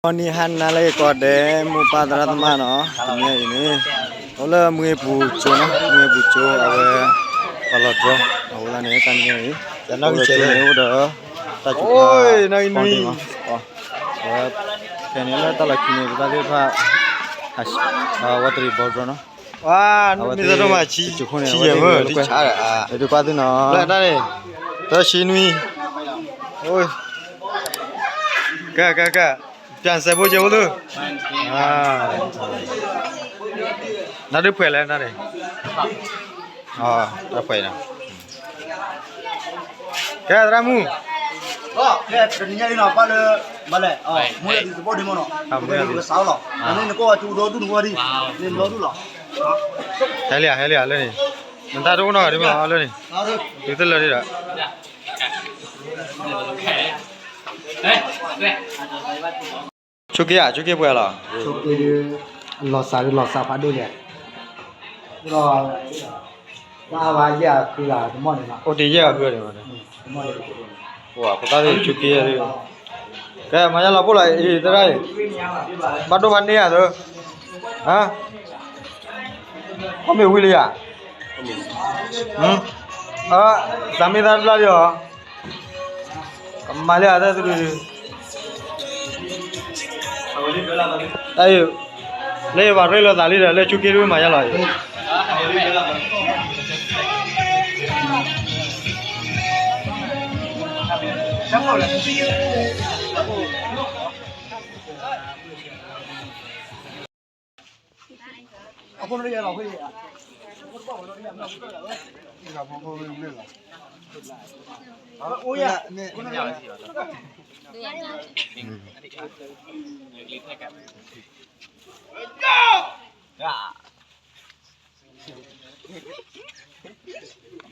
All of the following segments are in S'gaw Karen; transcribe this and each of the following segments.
အီၤနံၤဟါနၤလၢကိးဂၤဒဲး မိၢ်ပၢ်သရၣ်သမါနီၤ, တနံၤအံၤန့ၣ် အိၣ်လၢမူဂ့ၤပူၤကၠိနီၤ, မူဂ့ၤပူၤကၠိ အဝဲ ပှၤလီၤဒြီ အဝဲဒၣ်န့ၣ် တနံၤအံၤ အိၣ်ဒီး တၢ်စူၤဖး ပီၣ်ဒ့မး, အဝဲ ဖဲန့ၣ်လၢတၢ်လီၢ်ခံန့ၣ် ပသးသ့ၣ်တဖၣ် ဝဲတရံးဘီဒြီနီၤ, အဝဲသ့ၣ် စူၤခိၣ်န့ၣ် အဝဲသ့ၣ်ဂဲၤလိာ်ကွဲ ဒုးကွၢ်သုနီၤ, သၢဆံနွံ ကဲ ကဲ ကဲ ပြန်ဆဲဖိကဲဖိသု, နဒုးဖှဲးလဲၣ်နန့ၣ်, တၢ်ဖှဲးနီၤ, ကဲသရၣ်မုၣ်, တနံၤညါအံၤနီၤ ပၢ်လၢ ဘၣ်လဲၣ်, မူလၢသံသဘီၣ်ဒ့မးနီၤ, ကစးလီၤ, နကိးဝဲတူဒီဒူၣ်နကိးဝဲဒံး, န့ၣ်လီၤဒူၣ်လီၤ, ဟဲလံဧါ ဟဲလံဧါလၢန့ၣ်, နတၢ်တအိၣ်နီတဂၤဒံးမးလၢန့ၣ်, တုၤတလၢဒံးဒီး ဆိက့ဧါ ဆိက့ပှဲၤလီၤ, ဆိက့ဒုး လီၤစှၤဒုးလီၤစှၤဖးဒိၣ်ညါ, ဒီး တၢ်အါဘၣ်ယဲၢ်အဃုဂၤတမီၢ်န့ၣ်လီၤ, အိၣ်တ့ၢ်ယဲၢ်အဃုဂၤန့ၣ်, ပသးသ့ၣ်ဆိက့, ကဲ မၤယါလီၤပိၢ်လီၤအံၤ သရၣ်အံၤ, ဘၣ်ဒိဘၣ်န့ၢ်ဧါသၢ, ဟါ အီၣ်မ့ၢ်ဝံၤလံဧါ, သးမ့ၢ်သးတဘျါလံအီၤ, မၤလၢအသးသုဒုး, တၢ်အံၤ, လၢယဘၣ်ရ့လိာ်သးလံဒီး လၢဆိက့တဝံၤမၤယါလီၤအံၤ ဆ့ကၤဖီခိၣ် တကဆှီဘ့ၣ်လီၤ, တနံၤညါအံၤ ပဝဲဒၣ်ဖိလံၤသ့ၣ်တဖၣ်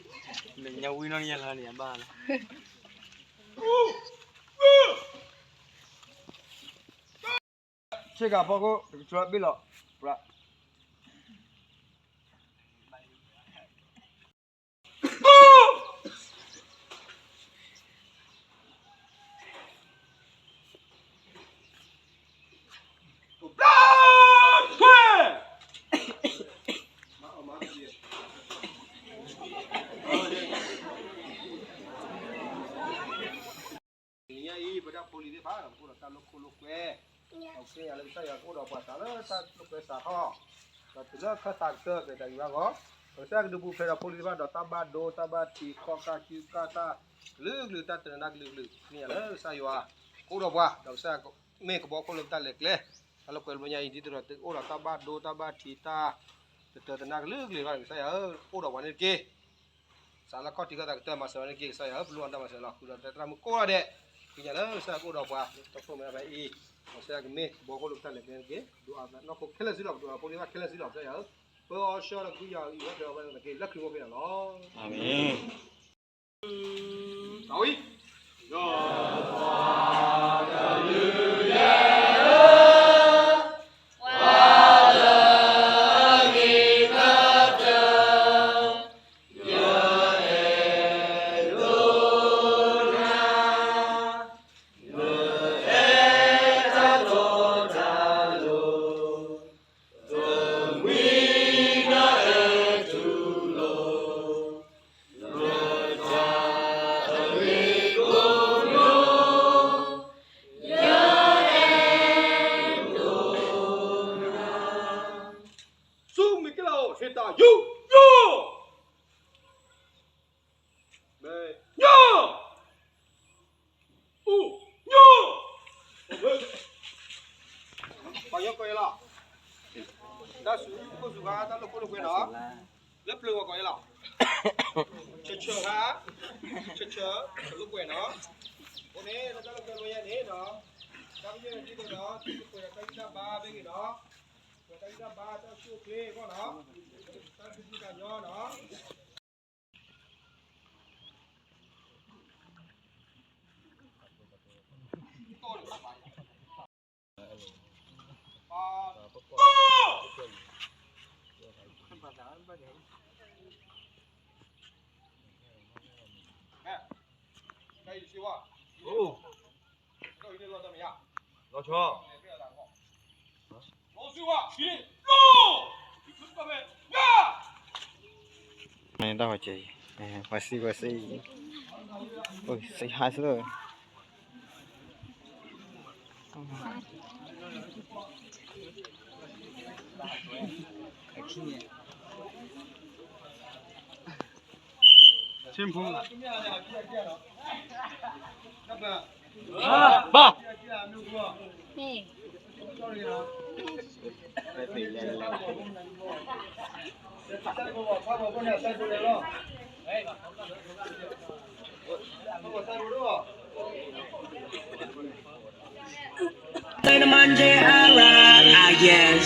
ပကအိၣ်ဒီးတၢ်လိာ်ခိၣ်လိာ်ကွဲ, ဒီးကသ့ၣ်ညါလၢကစၢ်ယွၤကအိၣ်ဒီးပှၤသးလၢတၢ်လိာ်ကွဲစးထီၣ်, ဒီးတုၤလၢခၢၣ်သးကတၢၢ်ကတၢၢ်တၢ်ဂ့ၤဘၣ်ဂီၢ်, ဒီးကစၢ်ယွၤကဒုးပူၤဖျဲးဒီးဖိလံၤသ့ၣ်တဖၣ်ဒီးတၢ်ဘၣ်ဒိ တၢ်ဘၣ်ထံး ခီၣ်ကၢ်စုကၢ်တၢ်ကလုာ်ကလုာ် တၢ်တနၤကလုာ်ကလုာ် သ့ၣ်ညါလၢကစၢ်ယွၤကအိၣ်ဒီးပှၤ, ဒီးကစၢ်ယွၤမ့ၢ်ကဘီခိၣ်လၢပတၢ်လဲၤကျဲ, တၢ်လိာ်ကွဲလၢညါအံၤ ဒ်သိးဒီးတအိၣ်ဒီးတၢ်ဘၣ်ဒိ တၢ်ဘၣ်ထံး တၢ်တတၢၤတနၤကလုာ်ကလုာ်ဘၣ်န့ၣ် ကစၢ်ယွၤဧၢ အိၣ်ဒီးပှၤန့ၣ်တက့ၢ်. စးလၢခီၣ်ထံးခၢၣ်သးကတၢၢ်မၤစၢၤဝဲန့ၣ်တက့ၢ် ကစၢ်ယွၤဧၢ ပလိၣ်ဘၣ်တၢ်မၤစၢၤလီၤ. ဃုာ်ဒီးသရၣ်မုၣ်ကိးဂၤဒဲး သ့ၣ်ညါလၢကစၢ်ယွၤကအိၣ်ဒီးပှၤ တၢ်ခိၣ်မဲဖဲအံၤ, ကစၢ်ယွၤကမ့ၢ်ကဘီခိၣ်လၢပတၢ်လဲၤကျဲန့ၣ်တက့ၢ်. ဒိးအသးနီၢ်ခိခဲလၢာ်ဆ့လီၤ ပဒိးအဖိသ့ၣ်တဖၣ်ခဲလၢာ်ဆ့လီၤ ကစၢ်ယွၤဧၢ, ပၢအီၤဆှၢဒီးကဟုကယာ်အီၤ အံၤဝဲဖဲအဝဲန့ၣ်တက့ၢ် လၢခရံာ်မိၢ်ပၢ်လီၤ. အၤမ့ၣ်. ဆူမ့ၢ်ကဲလီၤ ဟ့ၣ်တၢ်ယူးယီၣ် ညၣ် အူညၣ် ပှၤညီကိးယဲလီၤ, တၢ်စူၤခိၣ်စူၤခါ တၢ်လိာ်ခိၣ်လိာ်ကွဲနီၤ, လၢပျၢၤဝဲကိးယဲလီၤ, ဆၢဆၢခါ, ဆၢဆၢ လိာ်ကွဲနီၤ, အဃိန့ၣ် လၢတၢ်လိာ်ကွဲလၢညါန့ၣ်နီၤ, တၢ်ပညိၣ်န့ၣ်ဒ်သိးဒီး သုကကွဲးဒီးတၢ်ဂံၢ်တၢ်ဘါဘၣ်ဂ့ၤနီၤ, ကွဲးတၢ်ဂံၢ်တၢ်ဘါ တၢ်အိၣ်ဆူၣ်အိၣ်ချ့အဂီၢ်နီၤ, တၢ်စူၢ်တၢ်နာ်နီၤ လီၤဆီ မ့ၢ်တၢ်ဝဲကဲအံၤ, ဝဲစံးဝဲစံး, အိၣ်စံးဟါစ့ၢ်လီၤ. Yes.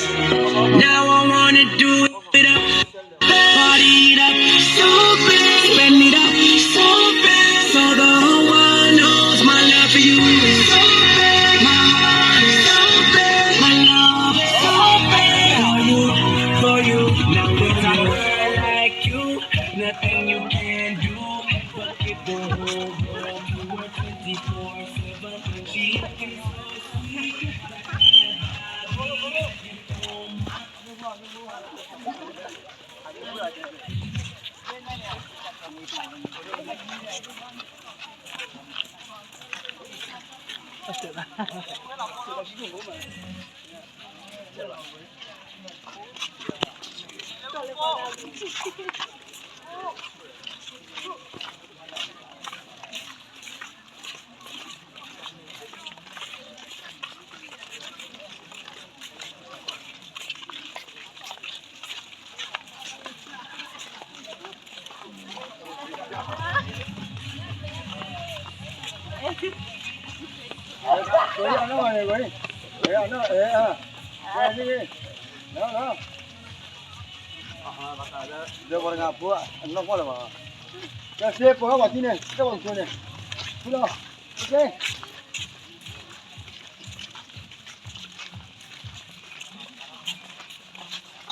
Now I wanna do it up. Party it up. So bad, spend it up. So bad, so the whole world knows my love for you is so bad. My heart is so bad. My love is so bad for you, for you. Now there's a girl like you, nothing you can do but give the whole world to her twenty-four seven. She looking so sweet.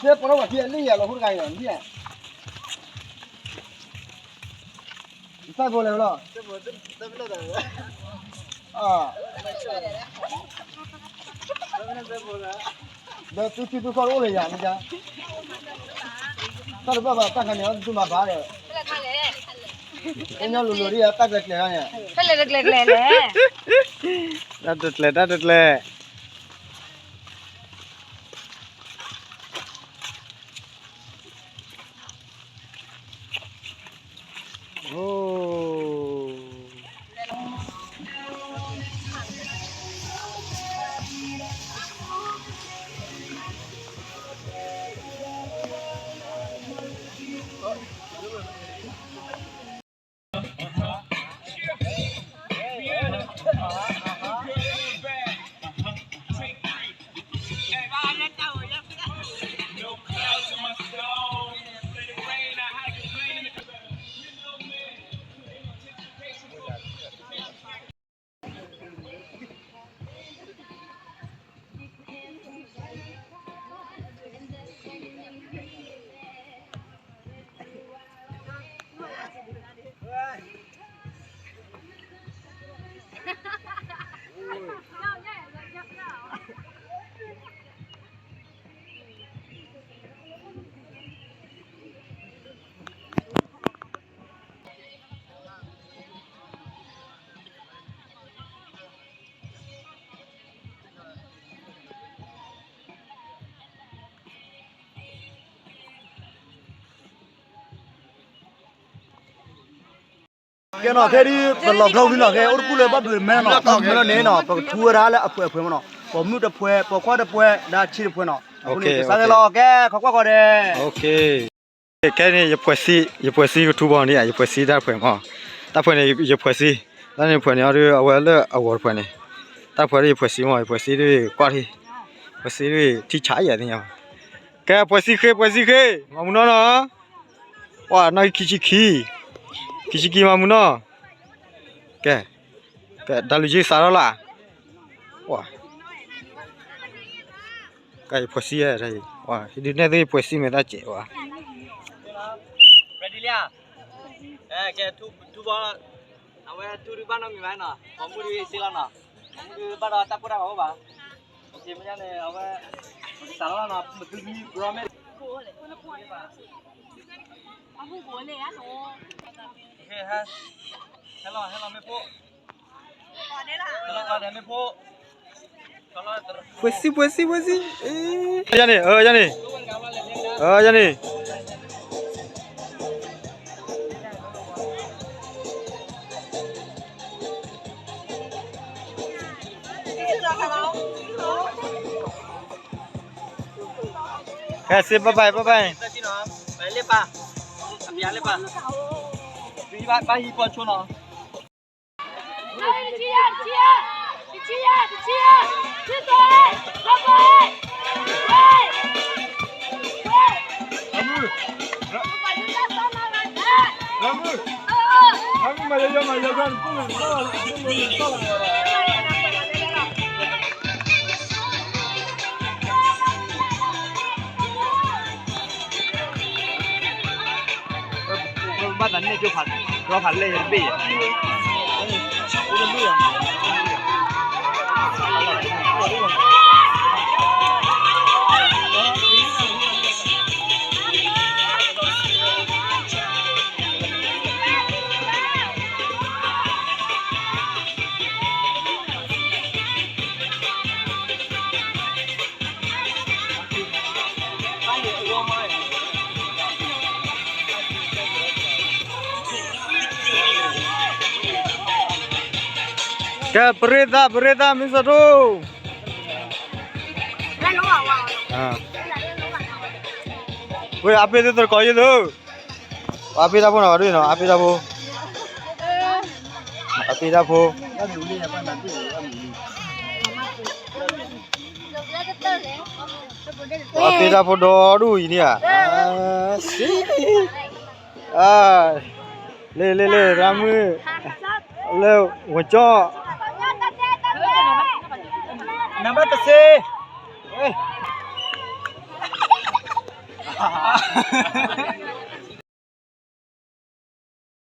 Sê pô lôk bâ thiê lí yà lôk hút gai yà, lí yà. Sê pô lôk lôk. Ờ. Đợt tôi tôi tôi con ôl yà, nè. Tao được bao, tao khai này tôi mà phá rồi. Cái nhau lùi lùi đi, tao clè clè ra nè. Clè clè clè lè. Đa clè, đa clè. Kêနီၤ, ခဲဒုး ပလီၢ်ဖျီဝံၤနီၤ, ခဲအိၣ်တကူၣ်လၢ ဘၣ်ဘျုးမဲနီၤ, ဘၣ်ဘျုးမဲလီၤန့ၣ်နီၤ, ပကထူဝဲဒၣ်လၢအဖှဲးအဖှဲးမနီၤ, ပိာ်မုၣ်တဖှဲး, ပိာ်ခွါတဖှဲး, ဒၣ်ဆံတဖှဲးနီၤ, အဃိန့ၣ် ကစၢ်လီၤ, ကဲ ခိးကွၢ်ဃီၤဒဲး. ခဲန့ၣ် ယပှဲၤစံ, ယပှဲၤစံကထူဘီန့ၣ် ယပှဲၤစံတၢ်ဖှဲးမီၤ, တၢ်ဖှဲးန့ၣ် ယပှဲၤစံ, တၢ်န့ၣ်ဖှဲးန့ၣ်အီၤဒုး အဝဲလၢအဂီၤတဖှဲးန့ၣ်, တၢ်ဖှဲးဒုးယပှဲၤစံမီၤ, ယပှဲၤစံဒုးကွၢ်ထံ, ပှဲၤစံဒုးထံဆးယဲၢ်သ့ၣ်ညါ, ကဲ ပှဲၤစံဃ့, ပှဲၤစံဃ့, မၤမုၢ်နီၢ်နီၤ, ပှၤနီၢ်ခံဆံခံ, ခံဆံခံမၤမုၢ်နီၢ်, ကဲ, ကဲ တၢ်လူၤယ့ၢ်စးထီၣ်လၢ, ပှၤ ကဲ ယပှဲၤစံ, ဒုးနဲၣ်သုယပှဲၤစံမ့ၢ်တၢ်စဲးဝဲ, ready လံဧါ, ကဲ ထူဘီ, အဝဲထူဒုးဘၣ်နီတမံၤဘၣ်နီၤ, ပိာ်မုၣ်ဒုးစ့လီၤနီၤ, ပိာ်မုၣ်ဒုးဘၣ်ဒီးတၢ်ကိၢ်တၢ်ဂီၤအိၣ်ဘၣ်, မ့ၢ်ညါန့ၣ် အဝဲ စးလီၤနီၤ ပသုမံဘြီမဲ ပှ့ၤစံပှ့ၤစံပှ့ၤစံ ယၤန့ၣ် အၢ ယၤန့ၣ် အၢ ယၤန့ၣ် ခဲစ့ bye bye bye bye လၢပၢ် အပျးလၢပၢ် ဘၣ်ဟံးပီၢ်ဆိနီၤ ဘၣ်သးန့ၣ်ကၠိဖး ဒီဖးလဲၢ်ယတဘ့ၣ်ယဲ ကဲ ပရ့သး ပရ့သး မ့ၢ်စီၤထိၣ် ဝဲ အပ့ၢ်သ့ၣ်တကီးယဲၢ်လၢ အပ့ၢ်တၢ်ဖိနီၤ ဒ်နီၤ အပ့ၢ်တၢ်ဖိ အပ့ၢ်တၢ်ဖိ အပ့ၢ်တၢ်ဖိဒီဒူၣ်အံၤန့ၣ်ဧါ စံ လ့လ့လ့ ရၢ်မုၣ် လၢ ဝကၠီ နံပါတ်တစ်ဆယ် ဟဲ